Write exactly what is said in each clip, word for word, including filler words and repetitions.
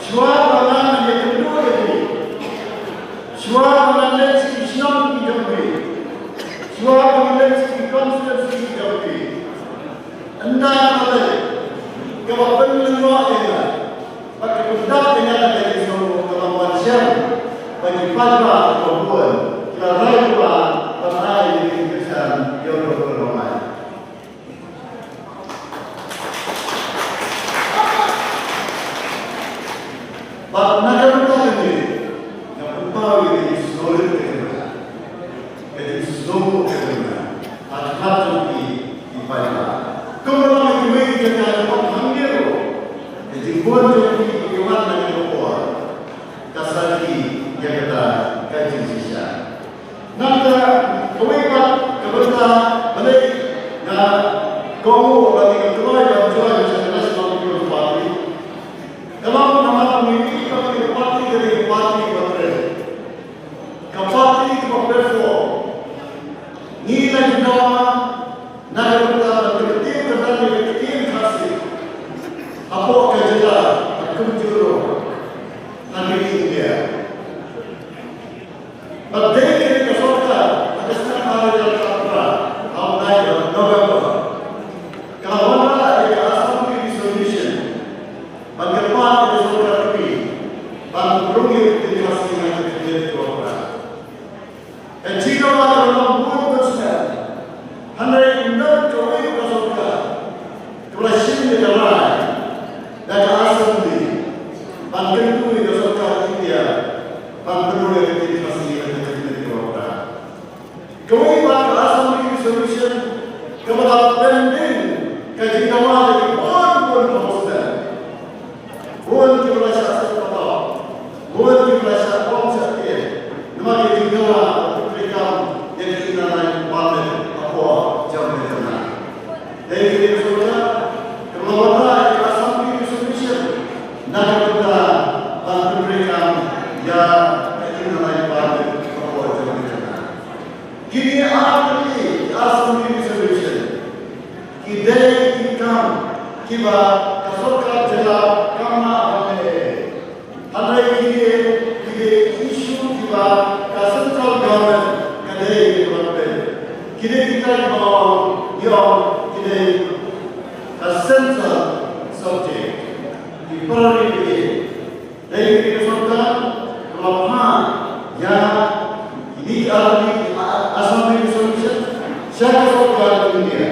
Shuwa ba ngan ïakynduh ïa phi, shuwa ba ngan leit sha ki shnong ki jong phi, shuwa ba ngan leit sha ki constituency ki jong phi, ynda ka leit kaba pynlyngngoh ïa nga bad ka pyndap ïa nga da ka jingsngewnguh ka long ban shem ba ki paidbah kiba bun ki la rai lypa ban ai ïa ki kyrshan ïa u Doctor Ronghai. Bad na ka bynta kane nga pynpaw ïa ka jingsngewrit ka jong nga, ka jingsngewnguh ka jong nga ha khmat jong phi ki paidbah. Kumba long ha kiwei ki jaka, ka long hangne ruh, ka jingbun jong phi kiba wan na kane ka por ka sakhi ïa kata ka jingshisha. Nangta kawei pat ka bynta balei nga kohnguh lane nga kloi ban join sha ka National People's Party, ka long namar ngi ïohi ba kane ka party ka dei ka party kaba treh, ka party kaba platform. Ngi la ju dawa na ka bynta ban kyntiew kyrdan ïa ka ktien Khasi hapoh ka jylla bad kumjuh ruh ha ri India. Bad dei kane ka sorkar ha ka snem ar hajar khatphra, ha u bnai November, ka la wanrah ïa ka Assembly Resolution ban kyrpad ïa ka sorkar Kmie ban pynrung ïa ka ktien Khasi ha ka khyrnit kaba phra. Ka jingdawa ka la long bun bun snem. Hynrei ym don kawei ka sorkar kaba la shim ïa ka rai da ka Assembly ban kyntu ïa ka sorkar India ban pynrung ïa ka ktien Khasi ha ka khyrnit kaba phra. Kawei pat ka Assembly Resolution kaba la pending ka jingdawa da ki bun bun housemen. Bun kiba la shah sngewthuh, bun kiba la shah ong shah tieng namar ka jingdawa ban pyntreikam ïa ka Inner Line Permit hapoh jong ka jylla. Dei kane ka sorkar kaba la wanrah ïa ka Assembly Resolution na ka bynta ban pyntreikam ïa ka Inner Line Permit hapoh jong ka jylla. Kine ar tylli ki Assembly Resolution ki dei ki kam kiba ka sorkar jylla kam lah ban leh. Hynrei kine ki dei ki issue kiba ka central government ka dei kaba peit. Ki dei kita kiba ong, ong ki dei ka central subject, ki priority. Dei kane ka sorkar ka la phah ïa kine ki ar tylli ki Assembly Resolution sha ka sorkar India.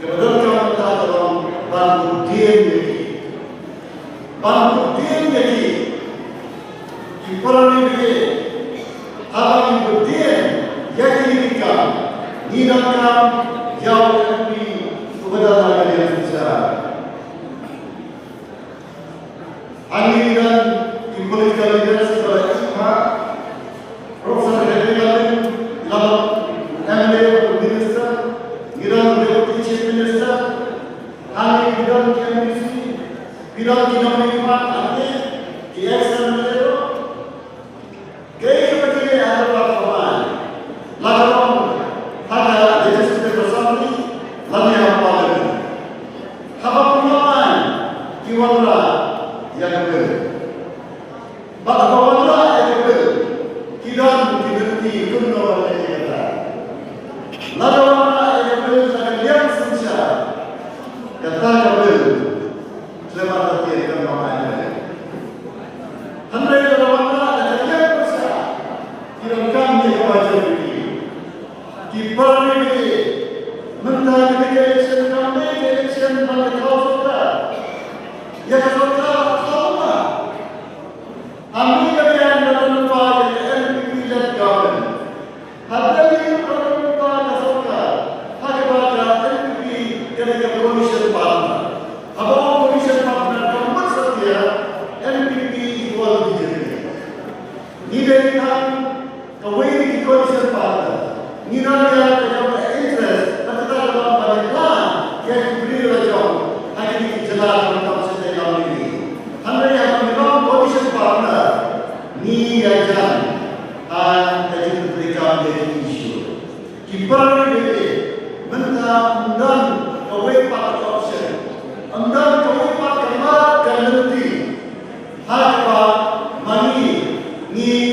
Kaba donkam mynta ka long ban bud dien ïa ki. Ban bud dien ïa ki. Ki para ri bad ki, haba ngi bud dien ïa kine ki kam, ngi donkam ïa u M P uba don la ka liang synshar. Hangne ngi don ki political leaders kiba la ïoh ha Professor Henry Latin, la M L A bad u Minister, ngi don Deputy Chief Minister, hangne ngi don ki M D C, ngi don ki nongmihkhmat, hangne ki ex M L A ruh. Kaei kaba ki leh ha ka pyrthei, la ka long ha ka Legislative Assembly lane ha Parliament. Haba kum la aiñ, ki wanrah ïa ka bill. Bad haba wanrah ïa ka bill, ki don ki lynti kumno ban leh ïa kata. Lada wanrah ïa ka bill na ka liang synshar, kata ka bill khlem artatien kan ym aiñ. Hynrei lada wanrah na ka liang pyrshah, ki donkam ïa ka majority. Ki para ri bad ki, mynta kane ka election kam dei ka election ban ïa ka sorkar. Ïa ka sorkar ka sorkar. Hangne ka liang la don lypa ïa ka N P P led government. Ha Delhi ka don lypa ka sorkar ha kaba ka N P P ka dei ka coalition partner. Haba ong coalition partner ka mut satia N P P equal B J P. Ngi dei tang kawei na ki coalition partner. Ngi don ïa ka jong ka interest, kata ka long ban ïa plan ïa ki briew la jong ha kine ki jylla khamtam shatei lam mihngi. Hynrei haba ngi long coalition partner, ngi ïajan ha ka jingtreikam ïa ki issue. Ki para ri bad ki, mynta ym don kawei pat ka option, ym don kawei pat ka lad ka lynti. Ha kaba ma ngi, ngi